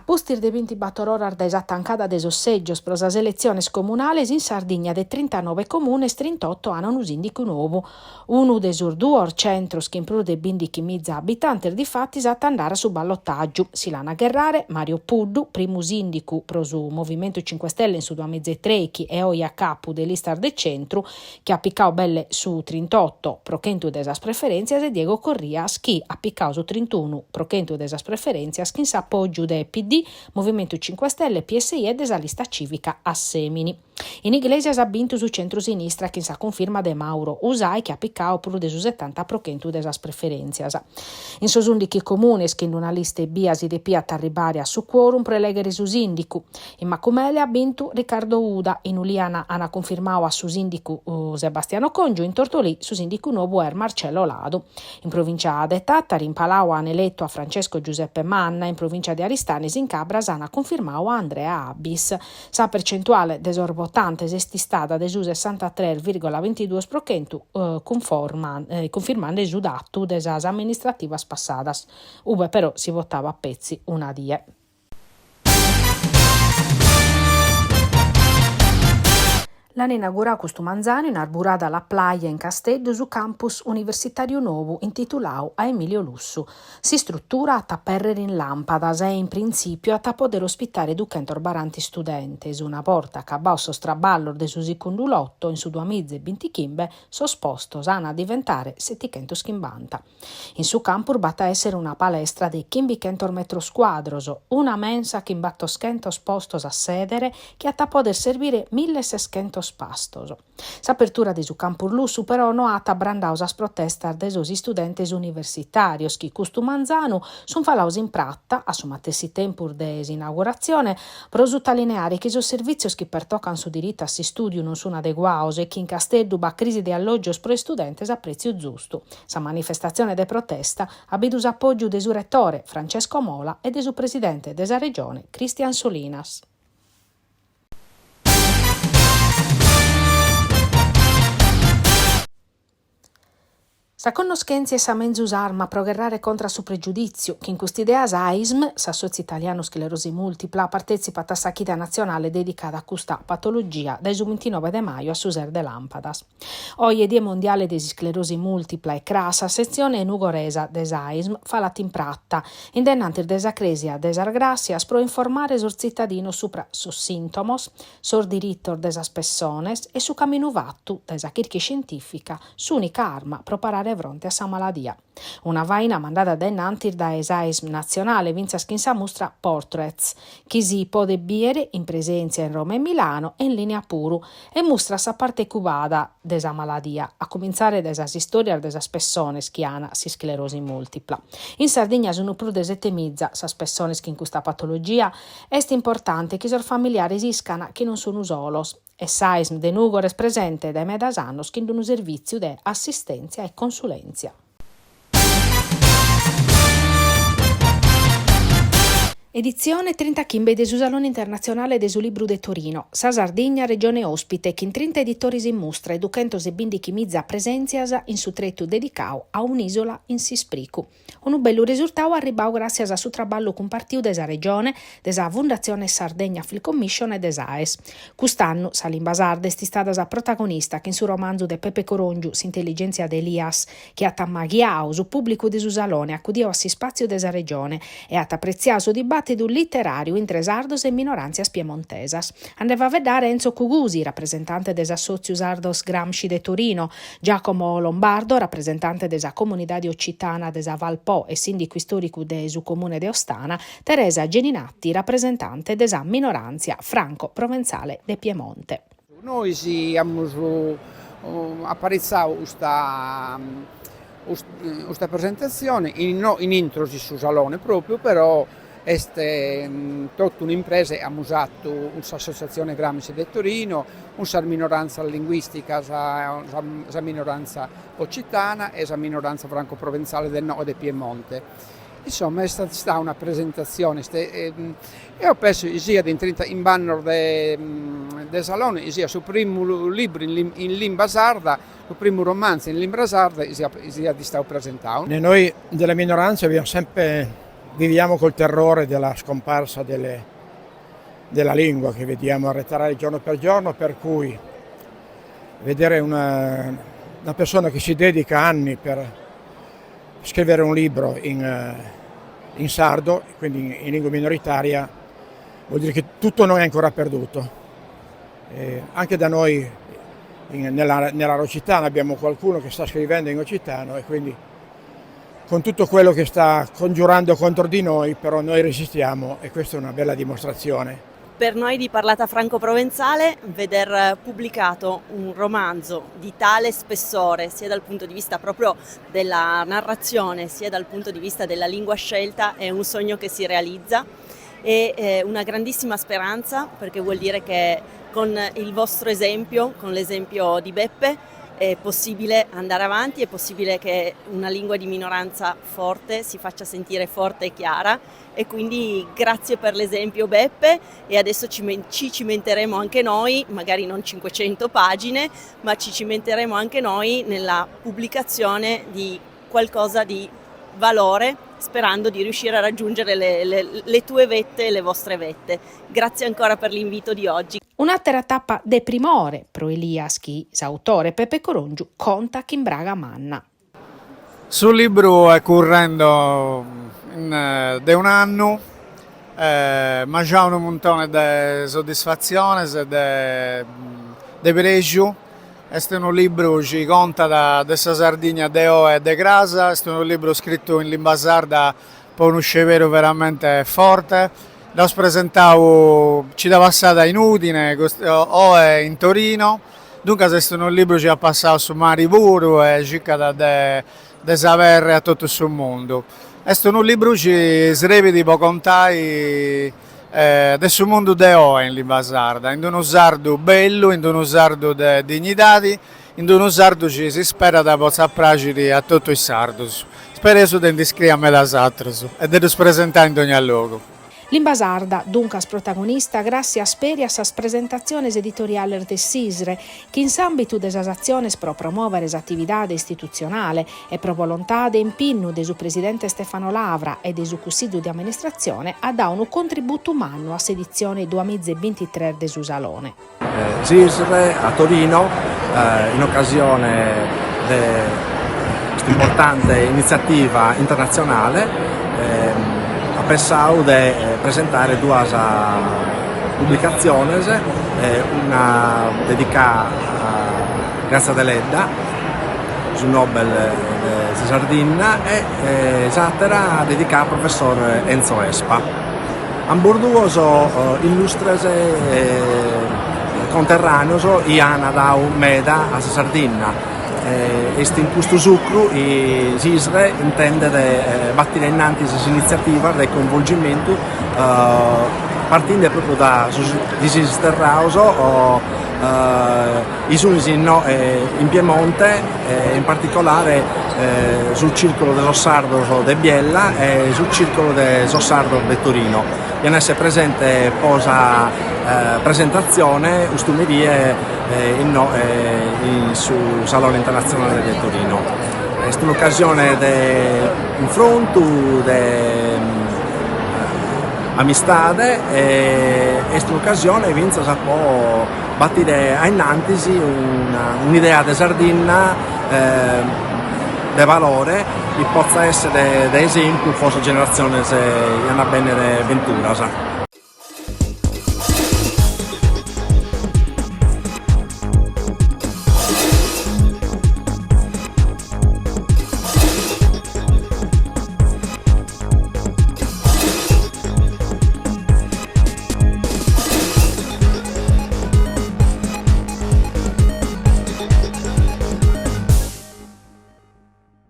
pustis de bintibator oras dae sa tancada de sos sègios pro sas eletziones comunales in Sardigna de trintanoe comunes trintoto an unu sìndicu nou. Unu de sos duos centros chin prus de bindichimiza abitantes difatis at a andare a su ballotàgiu. Si l'an a gherrare Mario Puddu, primu sìndicu pro su Movimentu Cinque Stelle in su duamiza e trèichi e oe a capu de listas de centru, chi at picau belle su trintoto pro chentu de sas preferèntzias e Diego Corrias chi at picau su trintunu pro chentu de sas preferèntzias chin s'apògiu de PD, Movimentu Cinque Stelle, PSI e de sa lista cìvica Assemini. In Iglesias at bintu su centru-sinistra chin sa cunfirma de Mauro Usai chi at picau prus de su setanta pro chentu de sas preferèntzias. In sos ùndichi comunes chin una lista ebbia si depiat arribare a su quorum pro elèghere su sìndicu. In Macumele at bintu Riccardo Uda, in Uliana an cunfirmau a su sìndicu Sebastiano Congiu, in Tortolì su sìndicu nou est Marcello Ladu. In provìncia de Tàtari, in Palau an eletu a Francesco Giuseppe Manna, in provìncia de Aristanis in Cabras an cunfirmau a Andrea Abis. Sa percentuale de sos votantes est istada de su sessantatres vìrgola bintiduos pro chentu cunfirmande su datu de sas amministrativas passadas, ube però si votabat petzi una die. L'an inaugurau custu manzanu in arburada La Playa in Casteddu su campus universitàriu nou intitulau a Emilio Lussu. S'istrutura at a aperrer in làmpadas e in printzìpiu at a pòdere ospitare duchentosbaranta istudentes. Una borta acabados sos traballos de su segundu loto in su duamiza e bintichimbe sos postos an a diventare setichentochimbanta. In su campus b'at a èssere una palestra de chimbichentos metros cuadros, una mensa chin batoschentos postos a sèdere chi at a pòdere serbire milleseschentos pastos. S'apertura de su campus Lussu però no at abrandadu sas protestas de sos istudentes universitàrios chi custu manzanu sunt falados in prata, a su matessi tempus de s'inauguratzione, pro sutalineare chi sos servìtzios chi pertocant su diritu a s'istùdiu non sunt adeguados e chi in Casteddu b'at crisi de allògios pro istudentes a prètziu zustu. Sa manifestatzione de protesta at bidu s'apògiu de su retore, Francesco Mola, e de su presidente de sa Regione, Christian Solinas. Sa connoschèntzia est sa menzus arma pro gherrare contra a su pregiudìtziu, chin cust'idea s'AISM, s'Assòtziu Italianu Sclerosi Mùltipla, partètzipat a sa chida natzionale dedicada a custa patologia dae su bintinoe de maju a su ses de làmpadas. Oje, Die Mondiale de s'Isclerosi Mùltipla e cras, sa setzione nugoresa de s'AISM falat in prata, in denantis de sa Crèsia de sas Gràssias pro informare sos tzitadinos supra sos sìntomos, sos diritos de sas pessones e su caminu fatu dae sa chirca iscientìfica, s'ùnica arma pro parare fronte a sa maladia. Una faina mandada dae innantis dae s'AISM natzionale fintzas chin sa mustra Portraits, chi si podet bìere in presèntzia in Roma e Milano e in lìnia puru, e mustrat sa parte cubada de sa maladia, a cumintzare dae sas istòrias de sas pessones chi an s'isclerosi mùltipla. In Sardigna sunt prus de setemiza sas pessones chin custa patologia, est importante chi sos familiares iscan chi non sunt solos. E s'AISM de Nùgoro est presente dae medas annos chin unu servìtziu de assistèntzia e consulèntzia. Editzione trintachimbe de su Salone Internatzionale de su Libru de Torino, sa Sardigna regione òspite chin trinta editores in mustra e duchentos e bindichimiza presèntzias in su tretu dedicadu a un'ìsola in s'ispricu. Unu bellu resurtadu arribbadu gràtzias a su traballu cumpartiu de sa Regione, de sa Fundatzione Sardegna Film Commission e de s'AES. Cust'annu sa limba sarda est istada sa protagonista chin su romanzu de Pepe Coròngiu S'intelligèntzia de Elias, chi at ammaghiadu su pùblicu de su Salone acudiu a s'ispàtziu de sa Regione e at apretziadu su dibàtidu literàriu intre sardos e minoràntzias piemontesas. A nde faeddare Enzo Cugusi, rapresentante de s'Assòtziu Sardos Gramsci de Torino, Giacomo Lombardo, rapresentante de sa comunidade occitana de sa Val Po e sìndicu istòricu de su comune de Ostana, Teresa Geninatti, rapresentante de sa minoràntzia franco-proventzale de Piemonte. Nois amus aparitzadu custa custa presentatzione no in intro de su salone pròpriu, però Est totu un'impresa chi amus atu cun s'Associazione Gramsci de Torino, cun sas minorantzas linguìsticas, sa minoranza occitana e sa minoranza franco-proventzale de no de Piemonte. Insomma est istada una presentatzione, eo penso chi siat in trintachimb'annos de de salone chi siat su primu libru in limba sarda, su primu romanzu in limba sarda chi siat istadu presentadu. Noi della minoranza abbiamo sempre. Viviamo col terrore della scomparsa delle della lingua che vediamo arretrare giorno per giorno, per cui vedere una, una persona che si dedica anni per scrivere un libro in, in sardo, quindi in, in lingua minoritaria, vuol dire che tutto non è ancora perduto. E anche da noi in, nella, nella Occitana abbiamo qualcuno che sta scrivendo in occitano e quindi con tutto quello che sta congiurando contro di noi, però noi resistiamo e questa è una bella dimostrazione. Per noi di Parlata Franco-Provenzale veder pubblicato un romanzo di tale spessore, sia dal punto di vista proprio della narrazione, sia dal punto di vista della lingua scelta, è un sogno che si realizza e una grandissima speranza perché vuol dire che con il vostro esempio, con l'esempio di Beppe, è possibile andare avanti, è possibile che una lingua di minoranza forte si faccia sentire forte e chiara e quindi grazie per l'esempio Beppe e adesso ci, ci cimenteremo anche noi, magari non 500 pagine, ma ci cimenteremo anche noi nella pubblicazione di qualcosa di valore sperando di riuscire a raggiungere le, le, le tue vette e le vostre vette. Grazie ancora per l'invito di oggi. Un'àtera tapa de primore pro Elias chi s'autore Pepe Corongiu contat chin braga manna. Su libru est currendo in de un'annu, m'at giau unu muntone de soddisfatziones e de de prexu, est unu libru chi contat de sa Sardigna de oe e de cras, est unu libru scritu in limba sarda po unu sceberu veramente forte, Dd'aus presentau cida passada in Udine, oe in Torino, duncas est unu libru chi at passau su mari puru e circat de de s'aberri a totu su mundu. Est unu libru chi srebit po contai de su mundu de oe in limba sarda, in unu sardu bellu, in unu sardu de dignidadi, in unu sardu chi si sperat potzat praxiri a totu is sardus. Spereus de ndi scriri medas atrus e de ddus presentai in dogna logu. Limba sarda, duncas protagonista gràssias peri a sas presentatziones editoriales de s'ISRE, chi in s'àmbitu de sas atziones pro promòvere s'atividade istitutzionale e pro volontade e impinnu de su presidente Stefano Lavra e de su Cussìgiu de amministratzione at dadu unu contributu mannu a s'editzione duamiza e bintitres de su Salone. S'ISRE a Torino in ocasione de custa importante initziativa internatzionale at pensadu de presentare duas publicatziones, una dedicada a Grazia Deledda, su Nobel de sa Sardinna, e s'àtera dedicada a professor Enzo Espa. Ambos duos illustres conterraneos chi an dadu meda a sa Sardinna. Est in custu sucru chi s'ISRE intendet batire innantis sas initziativas de coinvolgimentu partinde propriu da sos disterrados chi sunt in Piemonte e in particolare su Circolo de sos Sardos de Biella e su Circolo de sos Sardos de Torino. Ian esser presente po sa presentatzione custu merie in su Salone Internatzionale de Torino. Est un'ocasione de cunfrontu, de amistade e est un'ocasione fintzas po batire a innantis un'idea de Sardinna de valore chi potzat essere de esempiu po sas generatziones chi an a bennere venturas.